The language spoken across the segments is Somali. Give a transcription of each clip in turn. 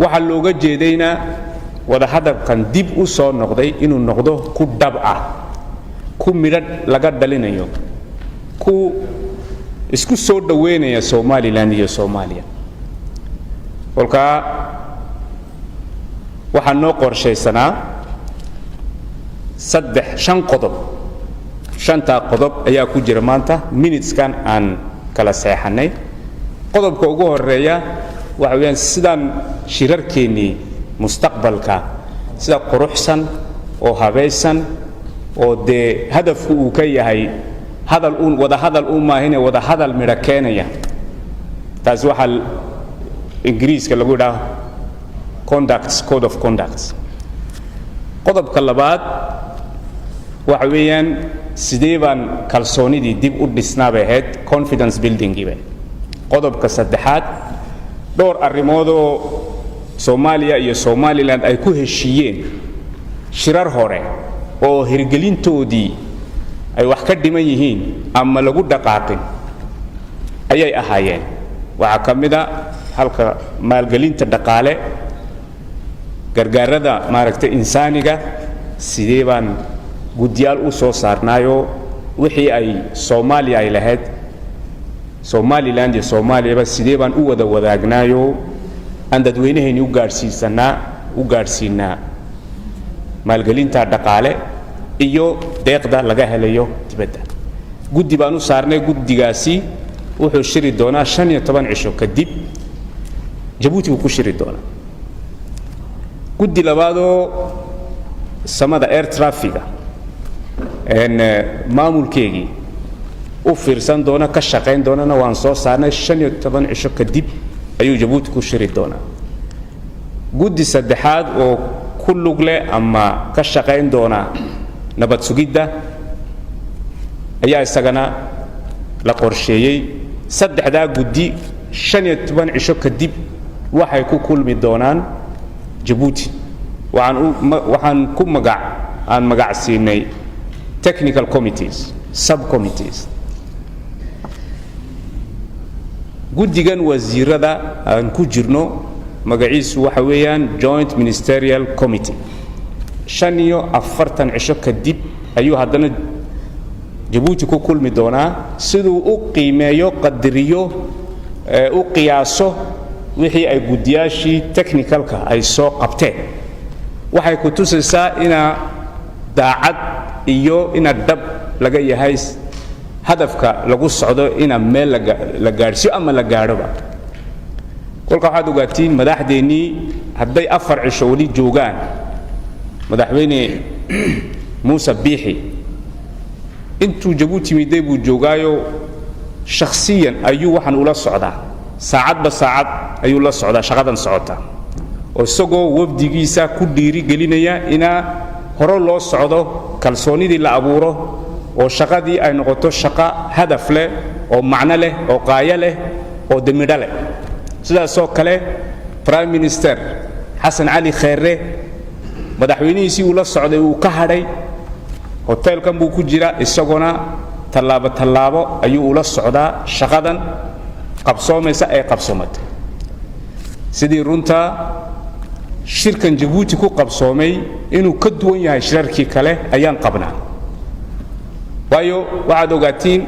Waxaa looga jeedayna wadahadalkan dib u soo noqday inuu noqdo ku dhab ah, ku midho laga dhalinayo, ku isku soo dhoweynaya Somaliland iyo Soomaaliya. Kolkaa waxaa noo qorshaysanaa saddex, shan qodob. Shantaa qodob ayaa ku jira maanta minuteskan aan kala seexannay. Qodobka ugu horeeya waxa weeyaan sidaan shirarkeennii mustaqbalka sida quruxsan oo habaysan oo dee hadafku uu ka yahay hadal uun, wada hadal uun maahine, wada hadal midho keenaya. Taasi waxaa Ingiriiska lagu idhaha conducts, code of conducts. Qodobka labaad waxa weeyaan sidee baan kalsoonidii dib u dhisnaa bay ahayd, confidence buildingiiba. Qodobka saddexaad, dhowr arrimoodoo Soomaaliya iyo Somaliland ay ku heshiiyeen shirar hore oo hirgelintoodii ay wax ka dhiman yihiin ama lagu dhaqaaqin ayay ahaayeen. Waxaa ka mid a halka maalgelinta dhaqaale, gargaarada maaragtay insaaniga, sidee baan guddiyaal u soo saarnaayoo wixii ay Soomaaliya ay lahayd, Somaliland iyo Soomaaliyaba sidee baan u wada wadaagnaayoo aan dadweynahayni u gaadhsiisanaa, u gaadhsiinaa maalgelinta dhaqaale iyo deeqda laga helayo dibadda. Guddi baan u saarnay. Guddigaasi wuxuu shiri doonaa 15 cisho kadib, Jabuuti buu ku shiri doonaa. Guddi labaadoo samada, air trafficga, maamulkeegii u fiirsan doona, ka shaqayn doonana waan soo saarnay. 15 cisho kadib ayuu Jabuuti ku shiri doonaa. Guddi saddexaad oo ku lug leh ama ka shaqayn doona nabad sugidda ayaa isagana la qorsheeyey. Saddexdaa guddi 15 cisho kadib waxay ku kulmi doonaan Jabuuti. Waxaan ku magac aan magac siinay technical committees, subcommittees. Guddigan wasiirada aan ku jirno magaciisu waxa weeyaan Joint Ministerial Committee. 45 cisho kadib ayuu haddana Jabuuti ku kulmi doonaa, siduu u qiimeeyo, qadariyo, u qiyaaso wixii ay guddiyaashii technicalka ay soo qabteen. Waxay ku tusaysaa inaa daacad iyo ina dhab laga yahay hadafka lagu socdo, ina meel la gaadhsiiyo ama la gaadhoba. Kolka waxaad ogaatiin madaxdeennii hadday 4 cisho weli joogaan, Madaxweyne Muuse Biixi intuu Jabuuti miday buu joogaayo, shakhsiyan ayuu waxaan ula socdaa, saacadba saacad ayuu la socdaa shaqadan socota, oo isagoo wafdigiisa ku dhiirigelinaya inaa hore loo socdo, kalsoonidii la abuuro, oo shaqadii ay noqoto shaqo hadaf leh oo macno leh oo qaayo leh oo demidho leh. Sidaasoo kale Prime Minister Xasan Cali Kheere madaxweynihiisii uu la socday uu ka hadhay, hoteelkan buu ku jira, isaguna tallaabo tallaabo ayuu ula socdaa shaqadan qabsoomaysa ee qabsoomatay. Sidii runta shirkan Jabuuti ku qabsoomay inuu ka duwan yahay shirarkii kale ayaan qabnaa, waayo waxaad ogaatiin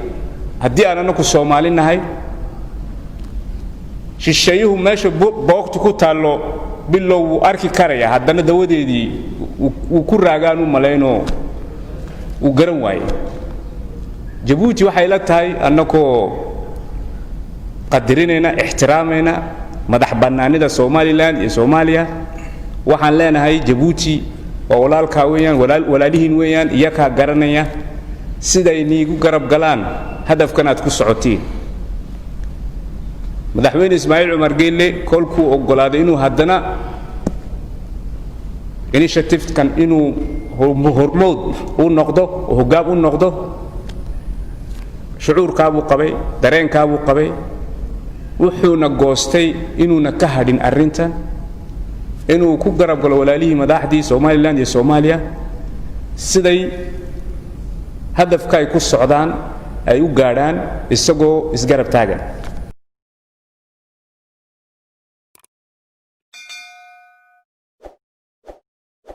haddii aan anaku Soomaali nahay, shisheeyuhu meesha boogtu ku taallo bilow wuu arki karaya, haddana dawadeedii wuu ku raagaan u malaynoo wuu garan waayey. Jabuuti waxay la tahay, annakoo qadarinayna, ixtiraamayna madax bannaanida Somaliland iyo Soomaaliya, waxaan leenahay Jabuuti waa walaalkaa weeyaan, walaalihiin weeyaan, iyakaa garanaya siday niigu garab galaan hadafkan aad ku socotiin. Madaxweyne Ismaaciil Cumar Geelle kolkuu oggolaaday inuu haddana initiativekan inuu hormood u noqdo oo hoggaam u noqdo, shucuurkaabuu qabay, dareenkaabuu qabay, wuxuuna goostay inuuna ka hadhin arrintan, inuu ku garab galo walaalihii madaxdii Somaliland iyo Soomaaliya siday hadafka ay ku socdaan ay u gaadhaan, isagoo isgarab taagan.